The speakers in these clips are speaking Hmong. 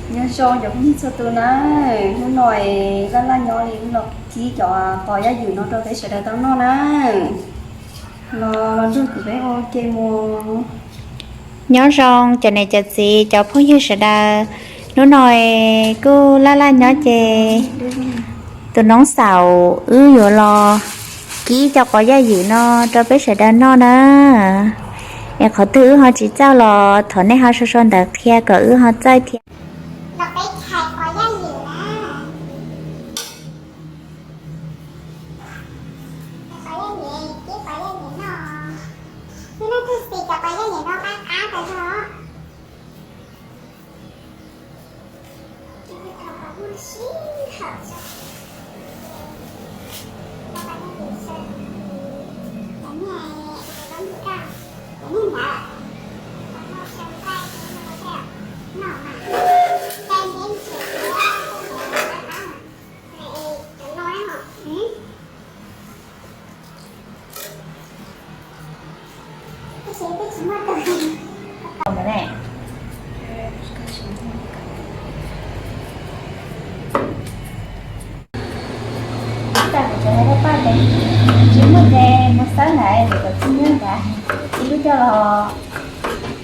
Nyob zoo cov phooj ywg txhua tus na, hnub no Laj Laj nyob li los kib cov qos yaj ywm no rau peb sawv daws tau noj na. Los nrog kuv peb ua ke mus. Nyob zoo cov niam cov txiv cov phooj ywg sawv daws, hnub no kuj Laj Laj nyob ces tus noob xaum wb yuav los kib cov qos yaj ywm no rau peb sawv daws noj na. Es qhov twg wb ho tsis txawj los thov nej ho sau sau ntawv qhia kom wb ho txawj thiab. Los peb khai qos yaj ywm na. Qos yaj ywm, kib qos yaj ywm noj. Hnub no tus xis cov qos yaj ywm no qab qab tas zog. Tsis muaj ces mus xawb ntawd, kom tib nyuag ntawd, ib lub coj los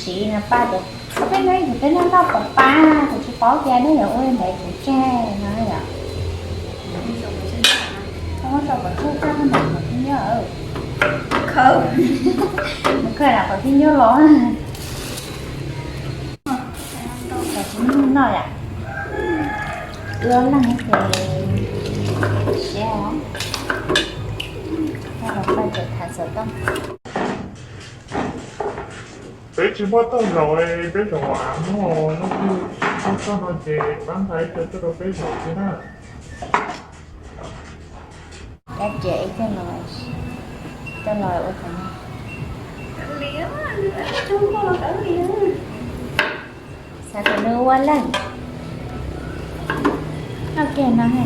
siv no pab tus. Peb no ib tug peb noj noj pom pab, kuv tsis paub tias nej yuav ua li ntawd kuv tseg no yom. Muab rau kom txhawj txaj poj niam kom tib nyuag, mus khaws lam kom tib nyuag los. Tsis noj yom. Ua leej ces siav, los pab cov tham xov tooj. Peb tsis muaj toj zaum, peb zaum av no, muaj toj no ces pab nqa ib co tuaj rau peb zaum xwb na. Cia ib co los, co los ua qhov no. Xav kom nws ua leej. Noj kiag no na.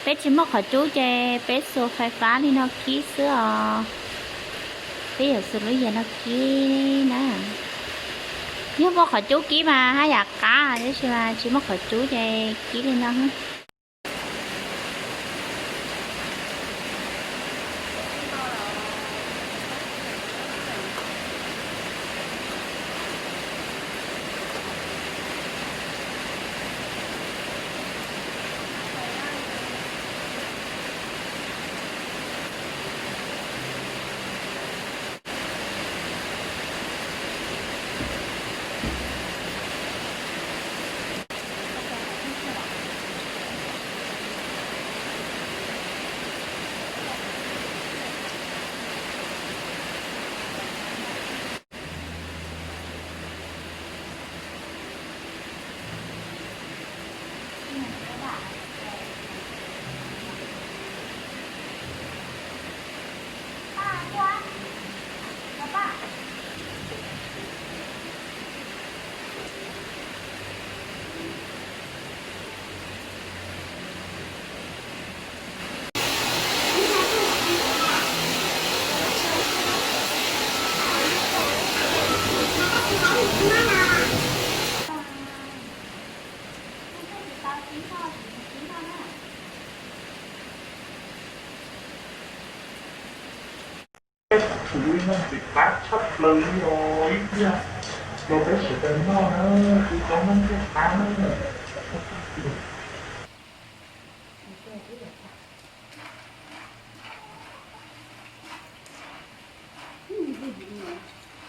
Peb tsis muaj qhov cub ces peb xuas fais fab li no kib xwb os. Peb yuav xuas lub yias no kib na. Yog muaj qhov cub kib mas haj yam qab, tab sis mas tsis muaj qhov cub ces kib li no. Noj ntxim qab tshaj plaws li os ib pliag rau peb sawv daws noj na, kuv cov noj ntxim qab na.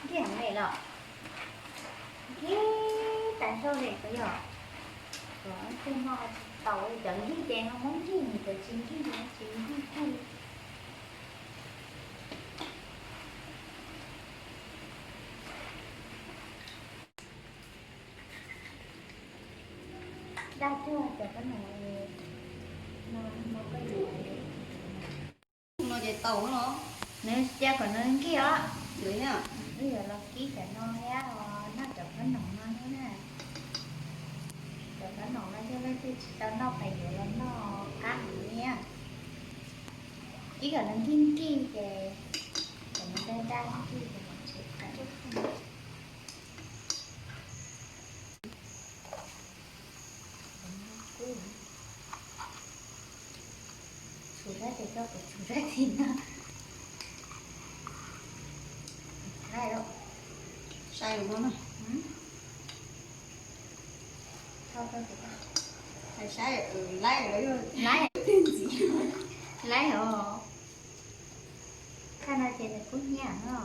Nkiag me los, nkiag tas zog li puas yog? Cov noj tsis tau, cov nkiag ces ho muab nkiag, cov tsis nkiag ces tsis nkiag. Dag cuag cov kab noom no, no koj yuav no ces tau no. Nws cia kom nws nkiag os. Wb yuav los kib cov no thiab os, noj cov kab noom no thiab na. Cov kab noom no yog leej twg tsis tau noj pais yuav los noj qab heev li. Kib kom nws nkig nkig ces kom nws daj daj nkig ces mam tshem tawm. Txhuv sab tes koj, kuv txhuv sab tes no. Sai lawm no. Saib, laib lawm, laib os. Thaj no ces nws kub hnyiab no.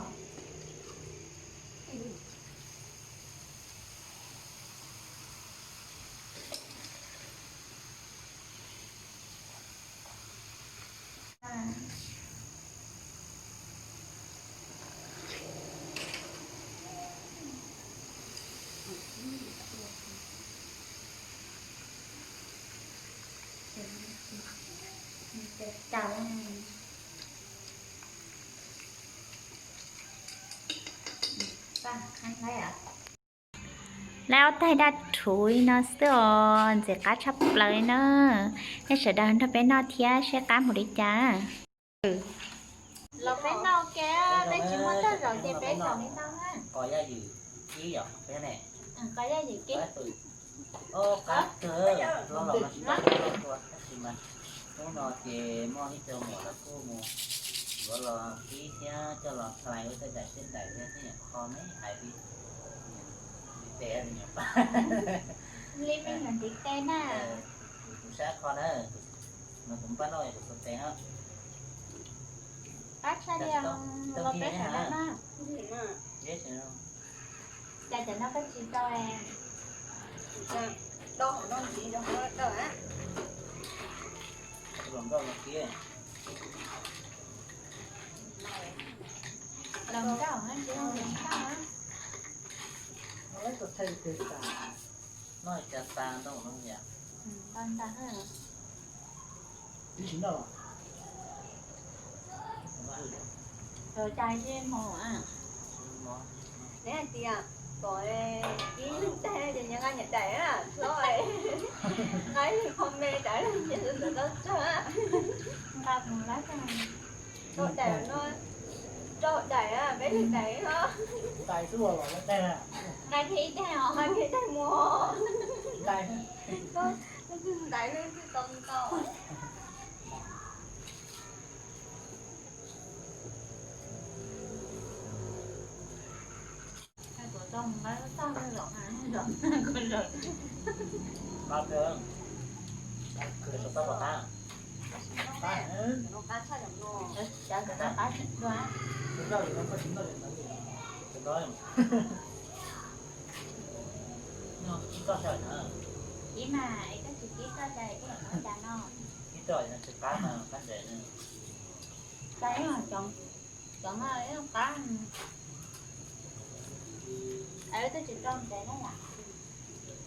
Laib ob tais daj rhuv li no xwb os, ntxim qab tshaj plaws li na. Nej sawv daws nrog peb noj thiab seb qab mus li cas. Los peb noj ke, peb tsis muaj tag zaum ces peb zaum li no na. Qos yaj ywm kib yom, qos yaj ywm kib. Qab kawg, los los mas tsis tau tua tab sis mas hnub no ces muaj ib co muam lawv kuj mus yuav los kib thiab coj los hlais ua tej daim tej daim thiab, tej nyuam qho me hais li, ntiv tes li nyuam pab. Li me nyuam ntiv tes na. Kuv sab qho na, no kuv npaj noj kuv tus tes no. Qab tshaj li os, los peb sawv daws noj. Cas cov no koj tsis rau? Los nkauj los kib. Los nkauj na, tsis los nkauj na. Noj cas tas ntau no yom. Tau ntag. Ib tsis noj los? Los cas tsis hmo a? Neb hais tias kom kib leej tag ces nyob nqa niam daim na, hlob, nqa ib qho me daim ces tus ntawd tau tsawg. Nqa tus lab tag. Rau daim no, rau daim, peb leej daim no. Nqa kiag ib tag os, nqa kiag ib tag mus. Leej twg ntais leej twg tau ntau. Ib mas es koj tsis kib koj cas es koj yuav noj cas no? Ib co no tsis qab mas qab ntses. Cas ib mas cov, cov no ib qab. Es koj tsis rau ntses na yom?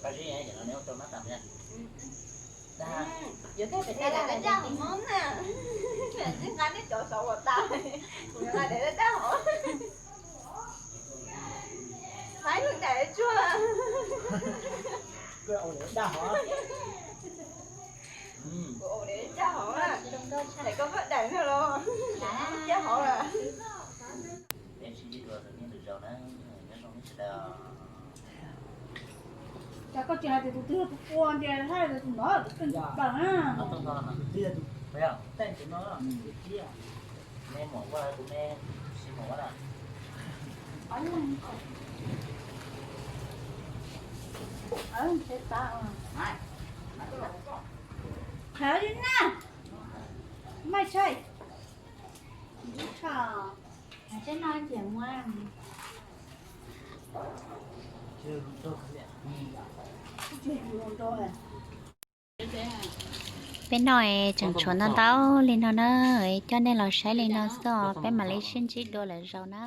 Qab zib es no neb ua rau mab tas na. Yuav koj pem teb daj hov na, tsis nqa neb cov saum ua tas, kuv yuav nqa daim daj hov. Faib lub daim tsuag. Kuv ua daim daj hov, daim koj muab daim no los, daj hov lawm. Peb sib ntsib dua tus neeg lwm zaus na, nyob zoo nej sawv daws. Cas koj tsis hais tias tus twg yog tus ua ntias thaij tus no, tus twg npaws na? Tus twg yog tus, tus no, tus twg? Qhov li na, mai tshai, tshai, no ces muab. Peb noj es tseem tshuav ntau ntau li no na, coj nej los saib li no xwb os, peb mam li sib ntsib dua lwm zaus na.